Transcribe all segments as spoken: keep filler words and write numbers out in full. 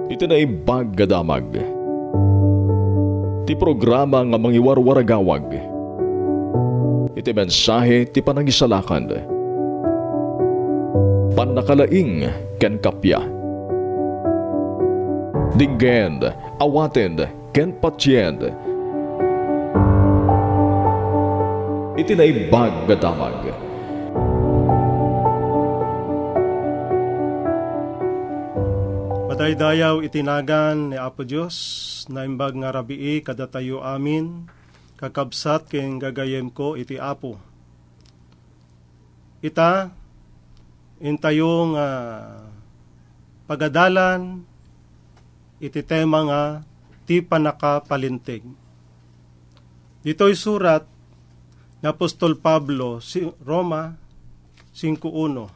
Iti Naimbag a Damag, ti programa nga mangiwarwaragawag iti mensahe ti panangisalakan, pannakalaing ken kappia. Dinggen, awaten ken patien iti Naimbag a Damag. Madaydayaw iti nagan ni Apo Dios, naimbag nga rabii kadatayo amin, kakabsat ken gagayyemko iti Apo. Ita, intayo nga pagadalan iti tema nga ti pannakapalinteg. Ditoy surat ni Apostol Pablo, si Roma singko uno.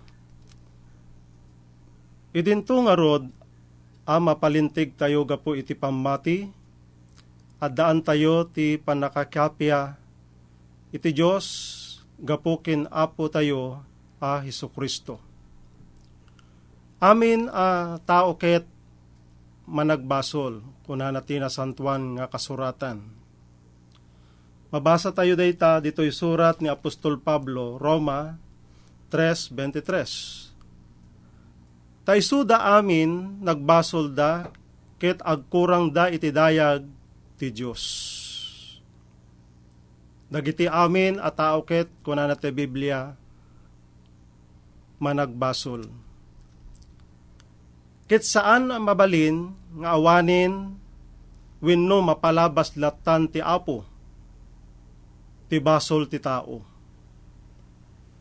Idinto ngarud a mapalintegtayo gapu iti pammati, addaantayo ti pannakakappia iti Dios gapu ken Apotayo a Jesu-Cristo. Amin a tao ket managbasol, kunana ti Nasantoan nga Kasuratan. Mabasatayo dayta ditoy surat ni Apostol Pablo, Roma tres veintitrés. Ta isuda amin nagbasolda ket agkurangda iti dayag ti Dios. Dagiti amin a tao ket, kunana ti Biblia, managbasol. Ket saan a mabalin nga awanen wenno mapalabas lattan ti Apo ti basol ti tao.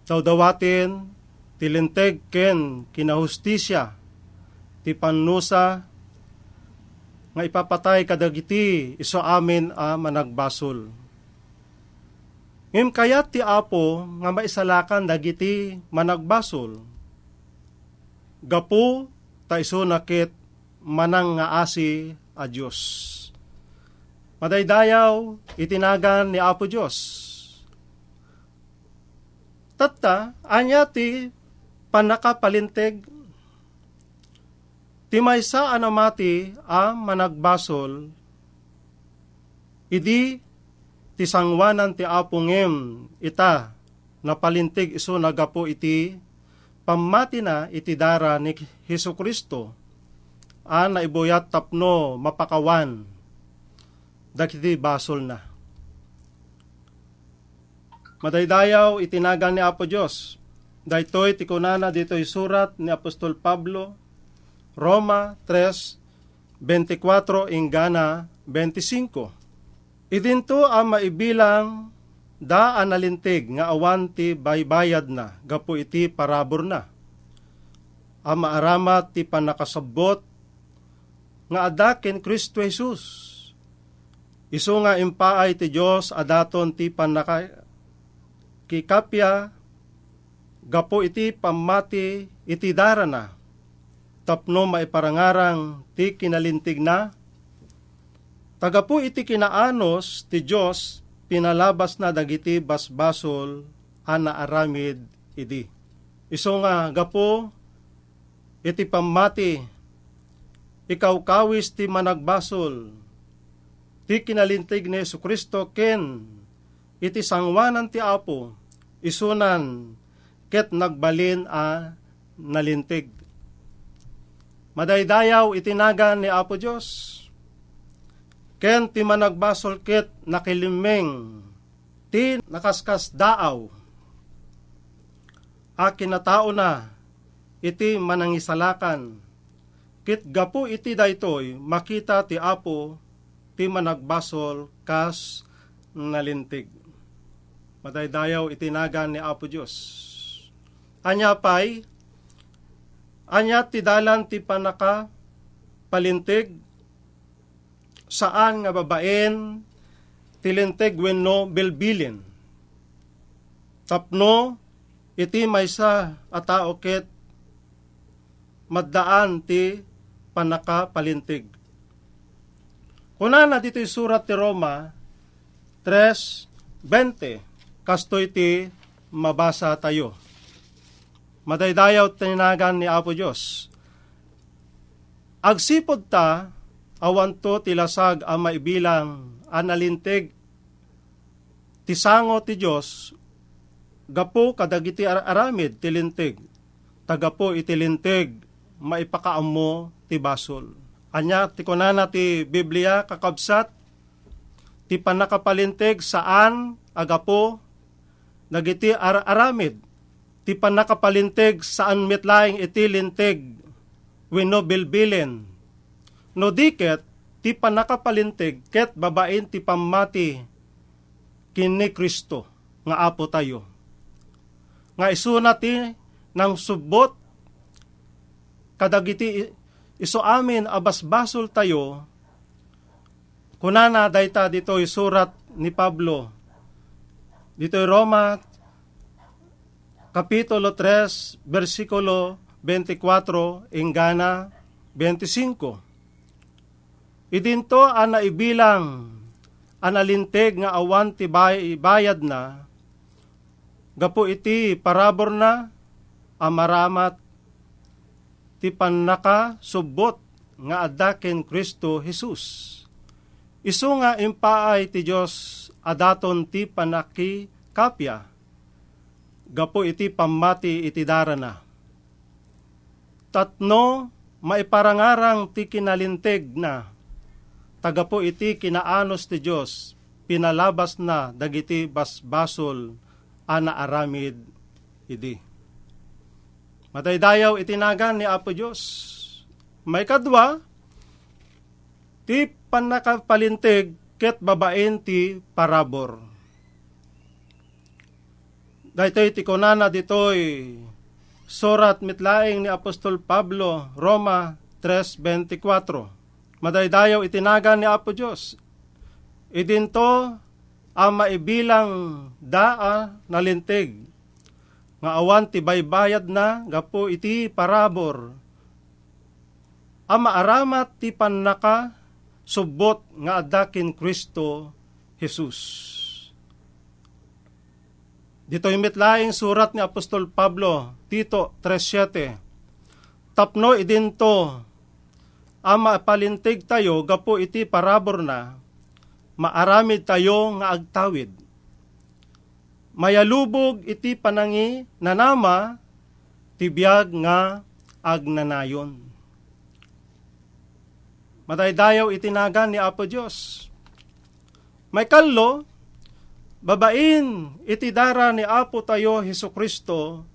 Dawdawaten ti linteg ken kinahustisia ti pannusa nga ipapatay kadagiti isu amin a managbasol. Ngem kayat ti Apo nga maisalakan dagiti managbasol, gapu ta isuna ket manangngaasi a Dios. Madaydayaw iti nagan ni Apo Dios. Tatta, ania ti pannakapalinteg? Ti maysa a namati a managbasol, idi ti sangoanan ti Apo ngem ita napalinteg isuna gapu iti pammatina iti dara ni Jesu-Cristo a naibuyat tapno mapakawan dagiti basolna. Madaydayaw iti nagan ni Apo Dios. Daytoy ti kunana ditoy surat ni Apostol Pablo, Roma tres, veinticuatro inggana veinticinco. Idinto a maibilang da a nalinteg nga awan ti baybayadna gapu iti paraburna, a maaramat ti pannakasabbot nga adda ken Cristo Jesus. Isu nga impaay ti Dios a daton ti pannakakikappia gapu iti pammati iti darana, tapno maiparangarang ti kinalintegna. Ta gapu iti kinaanus ti Dios, pinalabasna dagiti basbasol a naaramid idi. Isu nga gapu iti pammati, ikawkawis ti managbasol ti kinalinteg ni Jesu-Cristo ken iti sangoanan ti Apo, isunan ket nagbalin a nalinteg. Madaydayaw iti nagan ni Apo Dios, ken ti managbasol ket nakilimmeng ti nakaskasdaaw a kinataona iti manangisalakan, ket gapu iti daytoy, makita ti Apo ti managbasol kas nalinteg. Madaydayaw iti nagan ni Apo Dios. Ania pay? Ania ti dalan ti pannakapalinteg? Saan nga babaen ti linteg wenno bilbilin. Tapno iti maysa a tao ket maddaan ti pannakapalinteg. Kunana ditoy surat ti Roma tres veinte, kastoy ti mabasatayo. Madaydayaw ti nagan ni Apo Dios. Agsipud ta, awanto ti lasag a maibilang a nalinteg ti sango ti Dios gapu kadagiti ar-aramid ti Linteg, ta gapu iti Linteg, maipakaammo ti basol. Ania ti kunana ti Biblia, kakabsat? Ti pannakapalinteg saan a gapu dagiti ar-aramid. Ti pannakapalinteg saan met laeng iti linteg wenno bilbilen. No di ket, ti pannakapalinteg ket babaen ti pammati ken ni Cristo nga Apotayo, nga isuna ti nangsubbot kadagiti i-, isu amin a basbasoltayo. Kunana dayta ditoy surat ni Pablo, ditoy Roma, Kapitulo tres, bersikulo twenty-four inggana twenty-five. Idinto a naibilang a nalinteg nga awan ti bay-, bayadna, gapu iti paraburna a maramat ti pannakasubbot nga adda ken Cristo Jesus. Isu nga impaay ti Dios a daton ti pannakikappia gapu iti pammati iti darana. Tapno maiparangarang ti kinalintegna, ta gapu iti kinaanus ti Dios, pinalabasna dagiti basbasol a naaramid idi. Madaydayaw iti nagan ni Apo Dios. Maikadua, ti pannakapalinteg ket babaen ti parabur. Daytoy ti kunana ditoy surat met laeng ni apostol Pablo, Roma tres veinticuatro. Madaydayaw iti nagan ni Apo Dios. Idinto a maibilang da a nalinteg nga awan ti baybayadna gapu iti parabur a maaramat ti pannakasubbot nga adda ken Cristo Jesus. Ditoy met laeng surat ni apostol Pablo, Tito tres siete, tapno idinto a mapalintegtayo gapu iti paraburna, maaramidtayo nga agtawid. Mayalubog iti pananginanama ti biag nga agnanayon. Madaydayaw iti nagan ni Apo Dios. Maikallo, babaen iti dara ni Apo tayo Jesu-Cristo,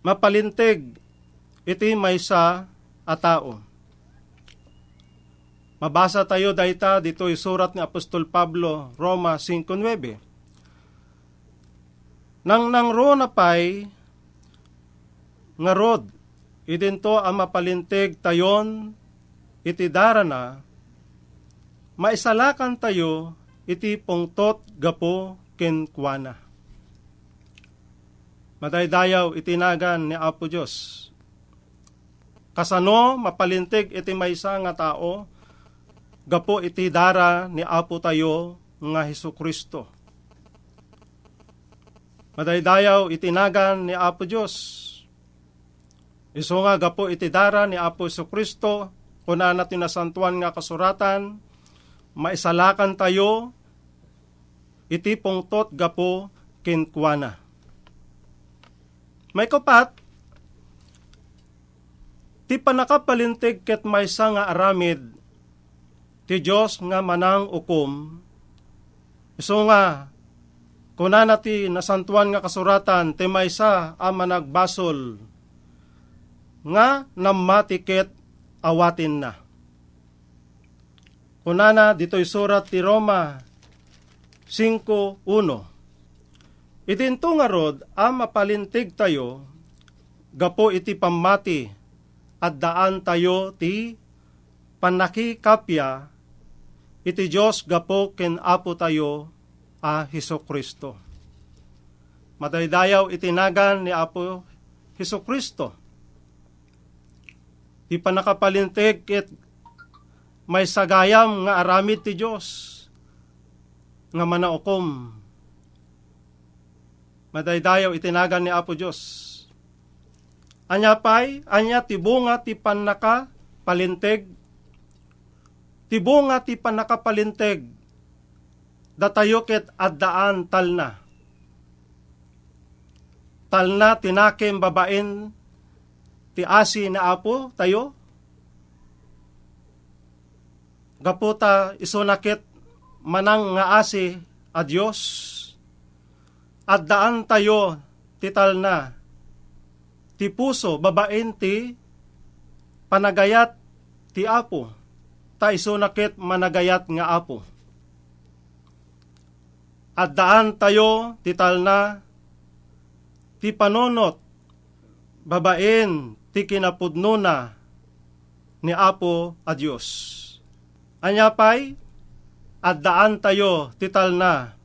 mapalinteg iti maysa a tao. Mabasa tayo dayta ditoy surat ni apostol Pablo, Roma cinco nueve. Nangnangruna pay ngarud, idinto a mapalinteg tayon iti darana, maisalakantayo iti pungtot gapu kenkuana. Madaydayaw iti nagan ni Apo Dios. Kasano mapalinteg iti maysa nga tao gapu iti dara ni Apo tayo nga Jesu-Cristo? Madaydayaw iti nagan ni Apo Dios. Isu nga gapu iti dara ni Apo Jesu-Cristo, kunana ti Nasantoan nga Kasuratan, maisalakantayo iti pungtot gapu kenkuana. Maikapat, ti pannakapalinteg ket maysa nga aramid ti Dios nga manangukom, isu nga, kunana ti Nasantoan nga Kasuratan, ti maysa a managbasol nga nammati ket awatenna. Kunana ditoy surat ti Roma cinco uno, idinto ngarud a mapalintegtayo gapu iti pammati, addaantayo ti pannakikappia iti Dios gapu ken Apo tayo a Jesu-Cristo. Madaydayaw iti nagan ni Apo Jesu-Cristo. Ti pannakapalinteg ket maysa gayam nga aramid ti Dios nga manaukom. Madaydayaw iti nagan ni Apo Dios. Ania pay? Ania ti bunga ti pannakapalinteg? Ti bunga ti pannakapalinteg, datayo ket addaan talna. Talna ti nakem babaen ti asi ni Apo tayo. Gapu ta isuna ket manang nga asi a Dios, addaan tayo ti talna, ti puso babaen ti panagayat ti Apo, ta isuna ket managayat nga Apo. Addaan tayo ti talna, ti panunot babaen ti kinapudnona ni Apo a Dios. Ania pay? Addaan tayo ti talna,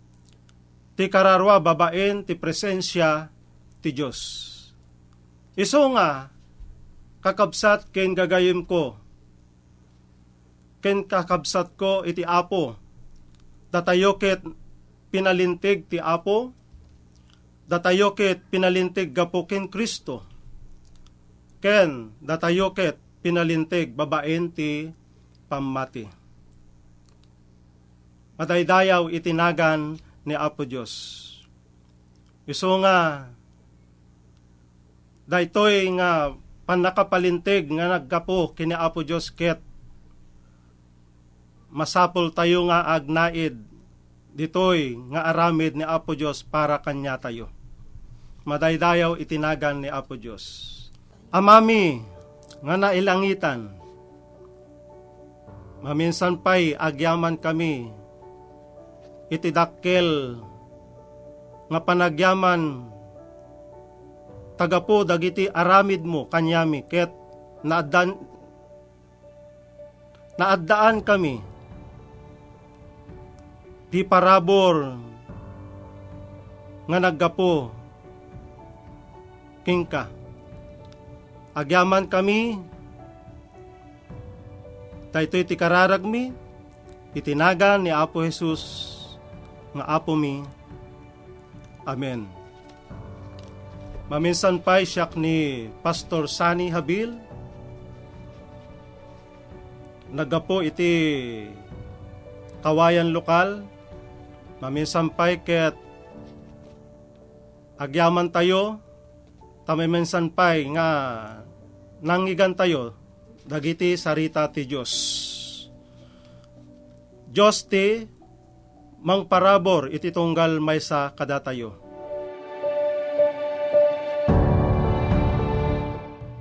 ti kararua babaen ti presensia ti Dios. Isu nga, kakabsat ken gagayemko, ken kakabsatko iti Apo, datayo ket pinalinteg ti Apo, datayo ket pinalinteg gapu ken Cristo, ken datayo ket pinalinteg babaen ti pammati. Madaydayaw iti nagan ni Apo Dios. Isu nga, daytoy nga pannakapalinteg nga naggapu ken ni Apo Dios ket masapul tayo nga agnaed ditoy nga aramid ni Apo Dios para kaniatayo. Madaydayaw iti nagan ni Apo Dios. Amami nga nailangitan, maminsan pay agyamankami iti dakkel nga panagyaman ta gapu dagiti aramidmo kaniami ket naaddan-, naaddaankami ti parabur nga naggapu kenka. Agyamankami, daytoy ti kararagmi, iti nagan ni Apo Jesus nga Apomi. Amen. Maminsan pay siak ni Pastor Sunny Habil, naggapu iti Kawayan lokal. Maminsan pay ket agyamantayo, ta maminsan pay nga nangngegantayo dagiti sarita ti Dios. Dios ti mangparabur iti tunggal maysa kadatayo.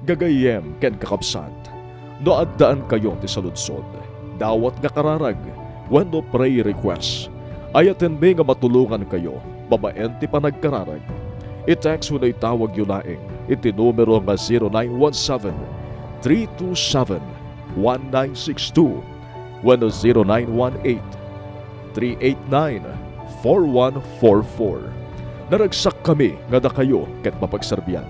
Gagayyem ken kakabsat, no addaankayo ti saludsod, dawat nga kararag, wenno prayer request, ayatenmi nga matulongankayo babaen ti panagkararag. I-text wenno itawagyo laeng iti numero nga zero nine one seven, three two seven, one nine six two wenno zero nine one eight, three eight nine, four one four four. Naragsakkami nga dakayo ket mapagserbian.